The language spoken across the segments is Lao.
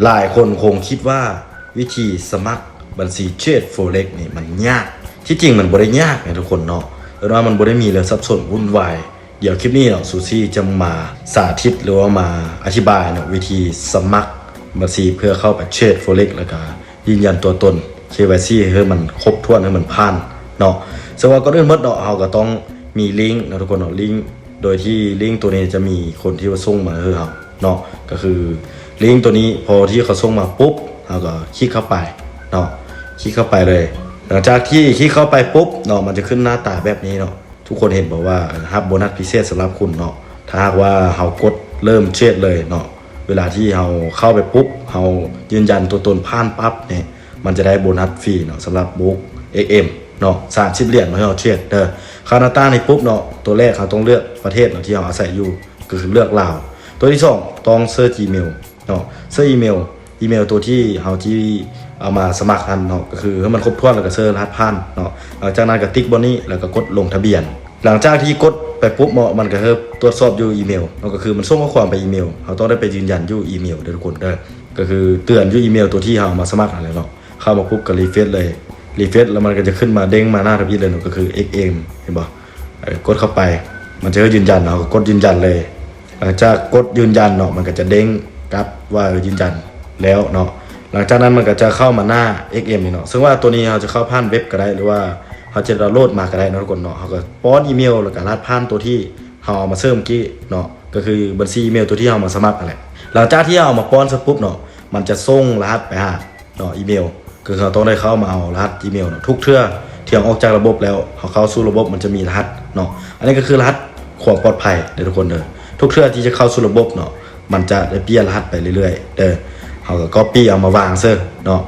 ຫຼາຍຄົນຄົງຄິດວ່າວິທີສະໝັກບັນຊີເທຣດ Forex ນີ້ມັນຍາກ. ທີ່ຈິງມັນບໍ່ໄດ້ຍາກນະທຸກຄົນເນາະ, ເອີ້ນວ່າມັນບໍ່ໄດ້ມີເລື່ອງສັບສົນວຸ່ນວາຍ. ດຽວຄລິບນີ້ເນາະ ຊູຊີຈະມາສາທິດ ຫຼືວ່າມາອະທິບາຍເນາະ ວິທີສະໝັກບັນຊີເພື່ອເຂົ້າໄປເທຣດ Forex ແລ້ວກະຢືນຢັນຕົວຕົນ ເຄວາຍຊີ ໃຫ້ມັນຄົບຖ້ວນ ໃຫ້ມັນຜ່ານເນາະ. ເຊິ່ງວ່າກ່ອນອື່ນໝົດເນາະ ເຮົາກໍຕ້ອງມີລິ້ງເນາະທຸກຄົນເນາະ, ລິ້ງ ໂດຍທີ່ລິ້ງໂຕນີ້ຈະມີຄົນທີ່ວ່າສົ່ງມາໃຫ້ເຮົາເນາະ, ກໍຄືລິ້ງໂຕນີ້ ພໍທີ່ເຂົາສົ່ງມາປຸບ ເຮົາກໍຄລິກເຂົ້າໄປເນາະ, ຄລິກເຂົ້າໄປເລີຍ. ຫຼັງຈາກທີ່ຄລິກເຂົ້າໄປປຸບເນາະ ມັນຈະຂຶ້ນໜ້າຕາແບບນີ້ເນາະ. ທຸກຄົນເຫັນບໍ່ວ່າຮັບໂບນັດພິເສດສຳລັບຄຸນເນາະ ຖ້າຫາກວ່າເຮົາກົດເລີ່ມເທຣດເລີຍເນາະ. ເວລາທີ່ເຮົາເຂົ້າໄປປຸບ ເຮົາຢືນຢັນຕົວຕົນຜ່ານປັບນີ້ ມັນຈະໄດ້ໂບນັດຟຣີເນາະ ສຳລັບບຸກ ເອັກເອັມ ເນາະ ສາມສິບຫຼຽນເນາະ ໃຫ້ເຮົາເທຣດເດີ. ເຂົ້າໜ້າຕ່າງນີ້ປຸບເນາະ ຕົວແລກເຮົາຕ້ອງເລືອກປະເທດເນາະ ທີ່ເຮົາອາໄສຢູ່ ກໍຄືເລືອກລາວ. ຕົວທີສອງ ຕ້ອງເຊີອີເມວເນາະ, ເຊີອີເມວ ອີເມວຕົວທີ່ເຮົາຊິເອົາມາສະໝັກຫັ້ນເນາະ ກໍຄືໃຫ້ມັນຄົບຖ້ວນ ແລ້ວກໍເຊີລະຫັດຜ່ານເນາະ. ຫຼັງຈາກນັ້ນກໍຕິກບ່ອນນີ້ ແລ້ວກໍກົດລົງທະບຽນ. ຫຼັງຈາກທີ່ກົດໄປປຸບເນາະ ມັນກໍເລີ່ມຕວດສອບຢູ່ອີເມວເນາະ, ກໍຄືມັນສົ່ງຂໍ້ຄວາມໄປອີເມວ, ເຮົາຕ້ອງໄດ້ໄປຢືນຢັນຢູ່ອີເມວເດີທຸກຄົນເດີ. ກໍຄືເຕືອນຢູ່ອີເມວຕົວທີ່ເຮົາເອົາມາສະໝັກຫັ້ນແຫຼະເນາະ. ເຂົ້າມາປຸບກໍຣີເຟຣຊເລີຍ, ຣີເຟຣຊແລ້ວມັນກໍຈະຂຶ້ນມາເດ້ງມາໜ້າທຳອິດເລີຍເນາະ, ກໍຄື ເອັກເອັມ ເຫັນບໍ່? ເອີ ກົດເຂົ້າໄປ ມັນຈະໃຫ້ຢືນຢັນ, ເຮົາກໍກົດຢືນຢັນເລີຍ. ຫຼັງຈາກກົດຢືນຢັນເນາະ ມັນກໍຈະເດ້ງກັບວ່າ ເອີ ຢືນຢັນແລ້ວເນາະ. ຫຼັງຈາກນັ້ນມັນກໍຈະເຂົ້າມາໜ້າ ເອັກເອັມ ນີ້ເນາະ, ເຊິ່ງວ່າຕົວນີ້ເຮົາຈະເຂົ້າຜ່ານເວັບກໍໄດ້ ຫຼືວ່າເຮົາຈະດາວໂຫຼດມາກໍໄດ້ເນາະທຸກຄົນເນາະ. ເຮົາກໍປ້ອນອີເມວ ແລ້ວກໍລະຫັດຜ່ານຕົວທີ່ເຮົາເອົາມາເສີມກີ້ເນາະ, ກໍຄືບັນຊີອີເມວຕົວທີ່ເຮົາມາສະໝັກຫັ້ນແຫຼະ. ຫຼັງຈາກທີ່ເຮົາເອົາມາປ້ອນເສັດປຸບເນາະ ມັນຈະສົ່ງລະຫັດໄປຫາ ເນາະ ອີເມວ, ກໍຄືເຮົາຕ້ອງໄດ້ເຂົ້າມາເອົາລະຫັດອີເມວເນາະ ທຸກເທື່ອທີ່ເຮົາອອກຈາກລະບົບແລ້ວ ເຮົາເຂົ້າສູ່ລະບົບ ມັນຈະມີລະຫັດເນາະ. ອັນນີ້ກໍຄືລະຫັດຄວາມປອດໄພເດີທຸກຄົນເດີ. ທຸກເທື່ອທີ່ຈະເຂົ້າສູ່ລະບົບເນາະ ມັນຈະໄດ້ປ່ຽນລະຫັດໄປເລື້ອຍໆເດີ. ເຮົາກໍກັອບປີ້ເອົາມາວາງເສີເນາະ.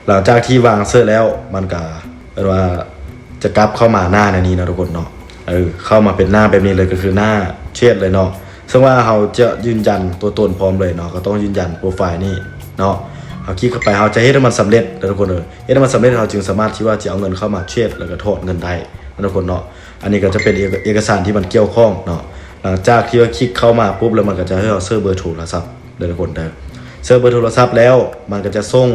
ຫຼັງຈາກທີ່ວາງເສີແລ້ວ ມັນກໍເອີ້ນວ່າຈະກັບເຂົ້າມາໜ້າແນວນີ້ເນາະທຸກຄົນເນາະ. ເອີ ເຂົ້າມາເປັນໜ້າແບບນີ້ເລີຍ ກໍຄືໜ້າເທຣດເລີຍເນາະ. ເຊິ່ງວ່າເຮົາຈະຢືນຢັນຕົວຕົນພ້ອມເລີຍເນາະ, ກໍຕ້ອງຢືນຢັນໂປຣໄຟລ໌ນີ້ເນາະ. ເຮົາຄລິກເຂົ້າໄປ ເຮົາຈະເຮັດໃຫ້ມັນສຳເລັດເດີທຸກຄົນເດີ. ເຮັດໃຫ້ມັນສຳເລັດ ເຮົາຈຶ່ງສາມາດທີ່ວ່າຈະເອົາເງິນເຂົ້າມາເທຣດ ແລ້ວກໍຖອນເງິນໄດ້ເນາະທຸກຄົນເນາະ. ອັນນີ້ກໍຈະເປັນເອກະ ເອກະສານທີ່ມັນກ່ຽວຂ້ອງເນາະ. ຫຼັງຈາກທີ່ວ່າຄລິກເຂົ້າມາປຸບແລ້ວ ມັນກໍຈະໃຫ້ເຮົາເຊີເບີໂທລະສັບເດີທຸກຄົນເດີ. ເຊີເບີໂທລະສັບແລ້ວ ມັນກໍຈະສົ່ງ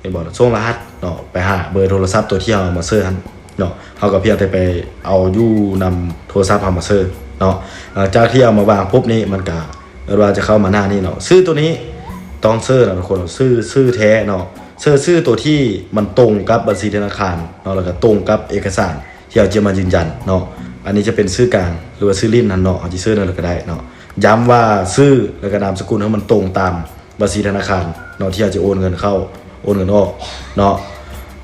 ເຫັນບໍ່ ສົ່ງລະຫັດເນາະ ໄປຫາເບີໂທລະສັບຕົວທີ່ເຮົາເອົາມາເຊີຫັ້ນເນາະ. ເຮົາກໍພຽງແຕ່ໄປເອົາຢູ່ນຳໂທລະສັບເຮົາມາເຊີເນາະ. ຫຼັງຈາກທີ່ເອົາມາວາງປຸບນີ້ ມັນກໍເອີ້ນວ່າຈະເຂົ້າມາໜ້ານີ້ເນາະ. ຊື່ຕົວນີ້ຕ້ອງເຊີເນາະທຸກຄົນ, ຊື່ ຊື່ແທ້ເນາະ, ເຊີຊື່ຕົວທີ່ມັນຕົງກັບບັນຊີທະນາຄານເນາະ ແລ້ວກໍຕົງກັບເອກະສານທີ່ເຮົາຈະມາຢືນຢັນເນາະ. ອັນນີ້ຈະເປັນຊື່ກາງ ຫຼືວ່າຊື່ຫຼິ້ນຫັ້ນເນາະ, ເຮົາຊິເຊີແນວໃດກໍໄດ້ເນາະ. ຢ້ຳວ່າຊື່ ແລ້ວກໍນາມສະກຸນໃຫ້ມັນຕົງຕາມ ບັນຊີທະນາຄານເນາະ ທີ່ເຮົາຈະໂອນເງິນເຂົ້າ ໂອນເງິນອອກເນາະ.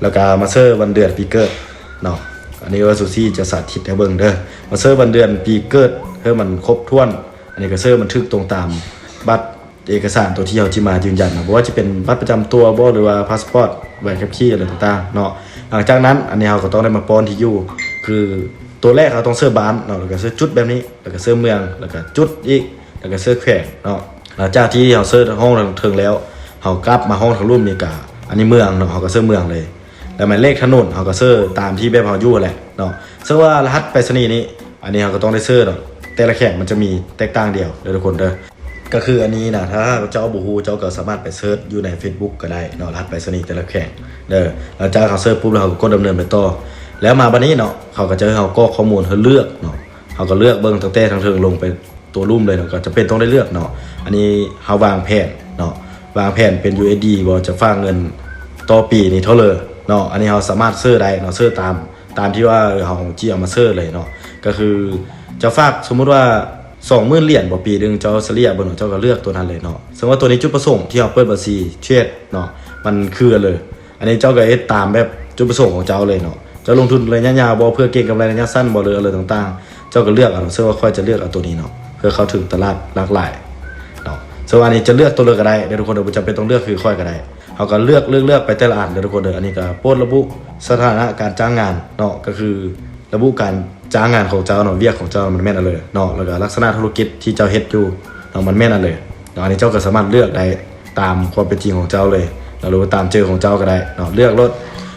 ແລ້ວກະມາເຊີວັນເດືອນປີເກີດເນາະ. ອັນນີ້ວ່າຊູຊີຈະສາທິດໃຫ້ເບິ່ງເດີ. ມາເຊີວັນເດືອນປີເກີດໃຫ້ມັນຄົບຖ້ວນ. ອັນນີ້ກໍເຊີມັນຖືກຕົງຕາມບັດເອກະສານຕົວທີ່ເຮົາຈະມາຢືນຢັນເນາະ, ບໍ່ວ່າຈະເປັນບັດປະຈຳຕົວບໍ ຫຼືວ່າພາສປອດ ໃບຂັບຂີ່ ອະໄລຕ່າງໆເນາະ. ຫຼັງຈາກນັ້ນ ອັນນີ້ເຮົາກໍຕ້ອງໄດ້ມາປ້ອນທີ່ຢູ່ ຄືຕົວແລກເຮົາຕ້ອງເຊີບ້ານເນາະ, ແລ້ວກໍເຊີຈຸດແບບນີ້ ແລ້ວກໍເຊີເມືອງ ແລ້ວກໍຈຸດອີກ ແລ້ວກໍເຊີແຂວງເນາະ. ຫຼັງຈາກທີ່ເຮົາເຊີຫ້ອງທາງເທິງແລ້ວ ເຮົາກັບມາຫ້ອງທາງລຸ່ມນີ້ກະ ອັນນີ້ເມືອງເນາະ, ເຮົາກໍເຊີເມືອງເລີຍ. ແລ້ວໝາຍເລກຖະໜົນ ເຮົາກໍເຊີຕາມທີ່ແບບເຮົາຢູ່ຫັ້ນແຫຼະເນາະ. ເຊິ່ງວ່າລະຫັດໄປສະນີນີ້ ອັນນີ້ເຮົາກໍຕ້ອງໄດ້ເຊີເນາະ, ແຕ່ລະແຂວງມັນຈະມີແຕກຕ່າງດຽວເດີທຸກຄົນເດີ. ກໍຄືອັນນີ້ນະ ຖ້າເຈົ້າບໍ່ຮູ້ ເຈົ້າກໍສາມາດໄປເສີດຢູ່ໃນເຟສບຸກກໍໄດ້ເນາະ, ລະຫັດໄປສະນີແຕ່ລະແຂວງເດີ. ຫຼັງຈາກເຮົາເຊີປຸບແລ້ວ ເຮົາກໍກົດດຳເນີນໄປຕໍ່ ແລ້ວມາບັດນີ້ເນາະ ເຂົາກໍຈະໃຫ້ເຮົາກອກຂໍ້ມູນໃຫ້ເລືອກເນາະ. ເຮົາກໍເລືອກເບິ່ງຕັ້ງແຕ່ທາງເທິງລົງໄປ ຕົວລຸ່ມເລີຍເນາະ, ກໍຈຳເປັນຕ້ອງໄດ້ເລືອກເນາະ. ອັນນີ້ເຮົາວາງແຜນເນາະ, ວາງແຜນເປັນ ຢູເອສດີ ບໍ່ ຈະຝາກເງິນຕໍ່ປີນີ້ເທົ່າເລີເນາະ. ອັນນີ້ເຮົາສາມາດເຊີໄດ້ເນາະ, ເຊີຕາມ ຕາມທີ່ວ່າເຮົາຈະເອົາມາເຊີເລີຍເນາະ. ກໍຄືຈະຝາກ ສົມມຸດວ່າສອງໝື່ນຫຼຽນບໍ່ ປີໜຶ່ງ ເຈົ້າສະເລ່ຍເບິ່ງເນາະ, ເຈົ້າກໍເລືອກຕົວນັ້ນເລີຍເນາະ. ເຊິ່ງວ່າຕົວນີ້ຈຸດປະສົງທີ່ເຮົາເປີດບັນຊີເທຣດເນາະ ມັນຄືອັນເລີ. ອັນນີ້ເຈົ້າກໍເຮັດຕາມແບບຈຸດປະສົງຂອງເຈົ້າເລີຍເນາະ. ເຈົ້າລົງທຶນໄລຍະຍາວບໍ່ ເພື່ອເກັງກຳໄລໄລຍະສັ້ນບໍ່ ຫຼື ອະໄລຕ່າງໆ ເຈົ້າກໍເລືອກເອົາ. ເຊິ່ງວ່າຂ້ອຍຈະເລືອກເອົາຕົວນີ້ເນາະ ເພື່ອເຂົ້າເຖິງຕະຫຼາດຫຼາກຫຼາຍເນາະ. ເຊິ່ງວ່າອັນນີ້ຈະເລືອກຕົວເລີກກໍໄດ້ເດີທຸກຄົນເດີ, ບໍ່ຈຳເປັນຕ້ອງເລືອກຄືຂ້ອຍກໍໄດ້. ເຮົາກໍເລືອກ ເລືອກ ເລືອກໄປແຕ່ລະອັນເດີທຸກຄົນເດີ. ອັນນີ້ກໍໂປດລະບຸສະຖານະການຈ້າງງານເນາະ, ກໍຄືລະບຸການຈ້າງງານຂອງເຈົ້າເນາະ, ວຽກຂອງເຈົ້າມັນແມ່ນອັນເລີເນາະ, ແລ້ວກໍລັກສະນະທຸລະກິດທີ່ເຈົ້າເຮັດຢູ່ເນາະ ມັນແມ່ນອັນເລີເນາະ. ອັນນີ້ເຈົ້າກໍສາມາດເລືອກໄດ້ ຕາມຄວາມເປັນຈິງຂອງເຈົ້າເລີຍເນາະ ຫຼືວ່າຕາມເຈີຂອງເຈົ້າກໍໄດ້ເນາະ, ເລືອກໂລດ.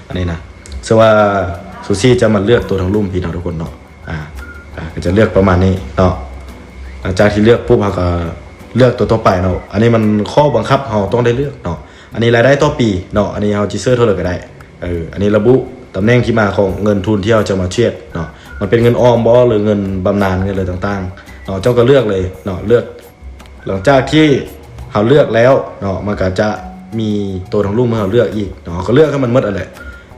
ອັນນີ້ນະ ເຊິ່ງວ່າຊູຊີຈະມາເລືອກຕົວທາງລຸ່ມພີ້ເນາະທຸກຄົນເນາະ. ອາ ອາ ກໍຈະເລືອກປະມານນີ້ເນາະ. ຫຼັງຈາກທີ່ເລືອກປຸບ ເຮົາກໍເລືອກຕົວຕໍ່ໄປເນາະ. ອັນນີ້ມັນຂໍ້ບັງຄັບ ເຮົາຕ້ອງໄດ້ເລືອກເນາະ. ອັນນີ້ລາຍໄດ້ຕໍ່ປີເນາະ ອັນນີ້ເຮົາຊິເຊີເທົ່າໃດກໍໄດ້. ເອີ ອັນນີ້ລະບຸຕຳແໜ່ງທີ່ມາຂອງເງິນທຶນທີ່ເຮົາຈະມາເທຣດເນາະ ມັນເປັນເງິນອອມບໍ່ ຫຼືເງິນບຳນານ ເງິນອະໄລຕ່າງໆເນາະ ເຈົ້າກໍເລືອກເລີຍເນາະ ເລືອກ ຫຼັງຈາກທີ່ເຮົາເລືອກແລ້ວເນາະ ມັນກໍຈະມີໂຕທາງລຸ່ມໃຫ້ເຮົາເລືອກອີກເນາະ ເຮົາກໍເລືອກໃຫ້ມັນໝົດຫັ້ນແຫຼະ.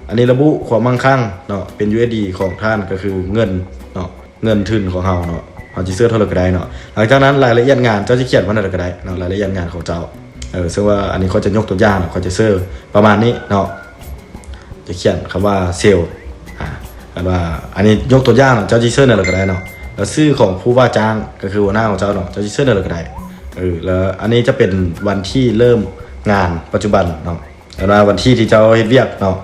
ອັນນີ້ລະບຸຄວາມໝັ້ງຄັ່ງເນາະ ເປັນ USD ຂອງທ່ານ ກໍຄືເງິນເນາະ ເງິນທຶນຂອງເຮົາເນາະ ເຮົາຊິເຊີເທົ່າໃດກໍໄດ້ເນາະ. ຫຼັງຈາກນັ້ນລາຍລະອຽດງານ ເຈົ້າຊິຂຽນວ່າແນວໃດກໍໄດ້ເນາະ ລາຍລະອຽດງານຂອງເຈົ້າ. ເອີ ເຊິ່ງວ່າອັນນີ້ຂ້ອຍຈະຍົກຕົວຢ່າງເນາະ ຂ້ອຍຈະເຊີປະມານນີ້ເນາະ ຈະຂຽນຄຳວ່າ Sales ອາ ອັນວ່າ ອັນນີ້ຍົກຕົວຢ່າງເນາະ ເຈົ້າຊິເຊີແນວໃດກໍໄດ້ເນາະ ແລ້ວຊື່ຂອງຜູ້ວ່າຈ້າງ ກໍຄືຫົວໜ້າຂອງເຈົ້າເນາະ ເຈົ້າຊິເຊີແນວໃດກໍໄດ້. ເອີ ແລ້ວອັນນີ້ຈະເປັນວັນທີ່ເລີ່ມງານປັດຈຸບັນເນາະ ອັນວ່າວັນທີ່ທີ່ເຈົ້າເຮັດວຽກເນາະ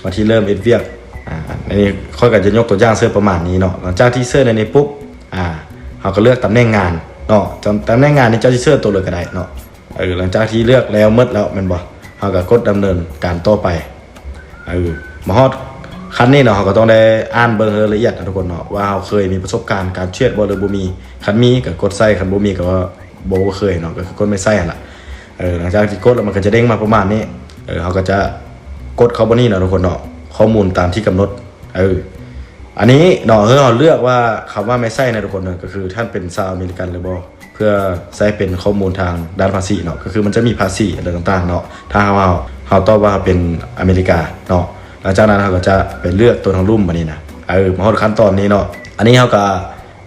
ວັນທີ່ເລີ່ມເຮັດວຽກ. ອາ ອັນນີ້ຂ້ອຍກໍຈະຍົກຕົວຢ່າງເຊີປະມານນີ້ເນາະ. ຫຼັງຈາກທີ່ເຊີໃນນີ້ປຸບ ອາ ເຮົາກໍເລືອກຕຳແໜ່ງງານເນາະ ຕຳ ຕຳແໜ່ງງານນີ້ເຈົ້າຊິເຊີໂຕເລີຍກໍໄດ້ເນາະ. ເອີ ຫຼັງຈາກທີ່ເລືອກແລ້ວໝົດແລ້ວແມ່ນບໍ່ ເຮົາກໍກົດດຳເນີນການຕໍ່ໄປ. ເອີ ມາຮອດຂັ້ນນີ້ເນາະ ເຮົາກໍຕ້ອງໄດ້ອ່ານເບິ່ງໃຫ້ລະອຽດນະທຸກຄົນເນາະ ວ່າເຮົາເຄີຍມີປະສົບການການເທຣດບໍ່ ຫຼືບໍ່ມີ. ຄັນມີກໍກົດໃສ່ ຄັນບໍ່ມີກໍບໍ່ ບໍ່ເຄີຍເນາະ ກໍຄືກົດໄມ່ໃສ່ຫັ້ນລະ. ເອີ ຫຼັງຈາກທີ່ກົດແລ້ວມັນກໍຈະເດ້ງມາປະມານນີ້ ເອີ ເຮົາກໍຈະກົດເຂົ້າບ່ອນນີ້ເນາະທຸກຄົນເນາະ ຂໍ້ມູນຕາມທີ່ກຳນົດ. ເອີ ອັນນີ້ເນາະ ເຮົາເລືອກວ່າຄຳວ່າໄມ່ໃສ່ນະທຸກຄົນເນາະ ກໍຄືທ່ານເປັນຊາວອາເມລິກັນຫຼືບໍ່ ເພື່ອໃຊ້ເປັນຂໍ້ມູນທາງດ້ານພາສີເນາະ ກໍຄືມັນຈະມີພາສີອະໄລຕ່າງໆເນາະ ຖ້າເຮົາ ເຮົາຕອບວ່າເຮົາເປັນອາເມລິກາເນາະ. ຫຼັງຈາກນັ້ນເຮົາກໍຈະໄປເລືອກຕົວທາງລຸ່ມບາດນີ້ນະ. ເອີ ມາຮອດຂັ້ນຕອນນີ້ເນາະ ອັນນີ້ເຮົາກໍ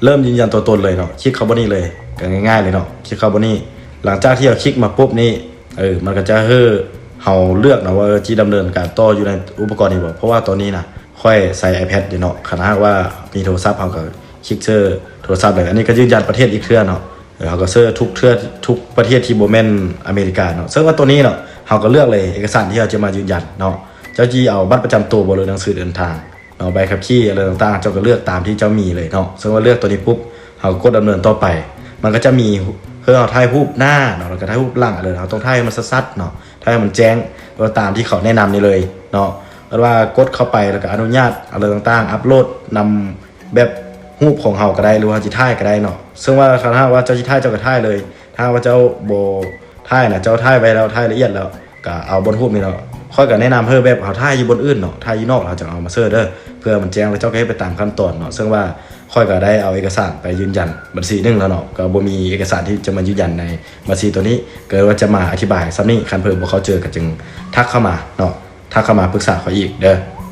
ເລີ່ມຢືນຢັນຕົວຕົນເລີຍເນາະ ຄລິກເຂົ້າບ່ອນນີ້ເລີຍ ກໍງ່າຍໆເລີຍເນາະ ຄລິກເຂົ້າບ່ອນນີ້. ຫຼັງຈາກທີ່ເຮົາຄລິກມາປຸບນີ້ ເອີ ມັນກໍຈະໃຫ້ເຮົາເລືອກເນາະວ່າ ເອີ ຊິດຳເນີນການຕໍ່ຢູ່ໃນອຸປະກອນນີ້ບໍ່ ເພາະວ່າຕອນນີ້ນະ ຂ້ອຍໃຊ້ iPad ຢູ່ເນາະ ຄັນຫາກວ່າມີໂທລະສັບ ເຮົາກໍຄລິກເຊີໂທລະສັບເລີຍ. ອັນນີ້ກໍຢືນຢັນປະເທດອີກເທື່ອເນາະ ເອີ ເຮົາກໍເຊີທຸກເທື່ອ ທຸກປະເທດທີ່ບໍ່ແມ່ນອາເມລິກາເນາະ. ເຊິ່ງວ່າຕົວນີ້ເນາະ ເຮົາກໍເລືອກເລີຍເອກະສານທີ່ເຮົາຈະມາຢືນຢັນເນາະ ເຈົ້າຊິເອົາບັດປະຈຳໂຕບໍ່ ຫຼືໜັງສືເດີນທາງເນາະ ໃບຂັບຂີ່ອະໄລຕ່າງໆ ເຈົ້າກໍເລືອກຕາມທີ່ເຈົ້າມີເລີຍເນາະ. ເຊິ່ງວ່າເລືອກຕົວນີ້ປຸບ ເຮົາກໍກົດດຳເນີນຕໍ່ໄປ ມັນກໍຈະມີໃຫ້ເຮົາຖ່າຍຮູບໜ້າເນາະ ແລ້ວກໍຖ່າຍຮູບຫຼັງ ເອີ ເຮົາຕ້ອງຖ່າຍໃຫ້ມັນຊັດໆເນາະ ຖ່າຍໃຫ້ມັນແຈ້ງ ວ່າຕາມທີ່ເຂົາແນະນຳນີ້ເລີຍເນາະ. ເອີ້ນວ່າກົດເຂົ້າໄປ ແລ້ວກໍອະນຸຍາດອະໄລຕ່າງໆ ອັບໂຫຼດນຳແບບຮູບຂອງເຮົາກໍໄດ້ ຫຼືວ່າເຮົາຊິຖ່າຍກໍໄດ້ເນາະ. ເຊິ່ງວ່າຖ້າຫາກວ່າເຈົ້າຊິຖ່າຍ ເຈົ້າກໍຖ່າຍເລີຍ ຖ້າຫາກວ່າເຈົ້າບໍ່ຖ່າຍນະ ເຈົ້າຖ່າຍໄວ້ແລ້ວ ຖ່າຍລະອຽດແລ້ວ ກໍເອົາບ່ອນຮູບນີ້ເນາະ. ຂ້ອຍກໍແນະນຳໃຫ້ແບບເຮົາຖ່າຍຢູ່ບ່ອນອື່ນເນາະ ຖ່າຍຢູ່ນອກ ເຮົາຈັ່ງເອົາມາເຊີເດີ ເພື່ອມັນແຈ້ງ ແລ້ວເຈົ້າກໍເຮັດໄປຕາມຂັ້ນຕອນເນາະ. ເຊິ່ງວ່າຂ້ອຍກໍໄດ້ເອົາເອກະສານໄປຢືນຢັນບັນຊີໜຶ່ງແລ້ວເນາະ ກໍບໍ່ມີເອກະສານທີ່ຈະມາຢືນຢັນໃນບັນຊີໂຕນີ້ ກໍເລີຍວ່າຈະມາອະທິບາຍສ່ຳນີ້. ຄັນເພິ່ນບໍ່ເຂົ້າໃຈກໍຈຶ່ງທັກເຂົ້າມາເນາະ ທັກເຂົ້າມາປຶກສາຂ້ອຍອີກເດີ.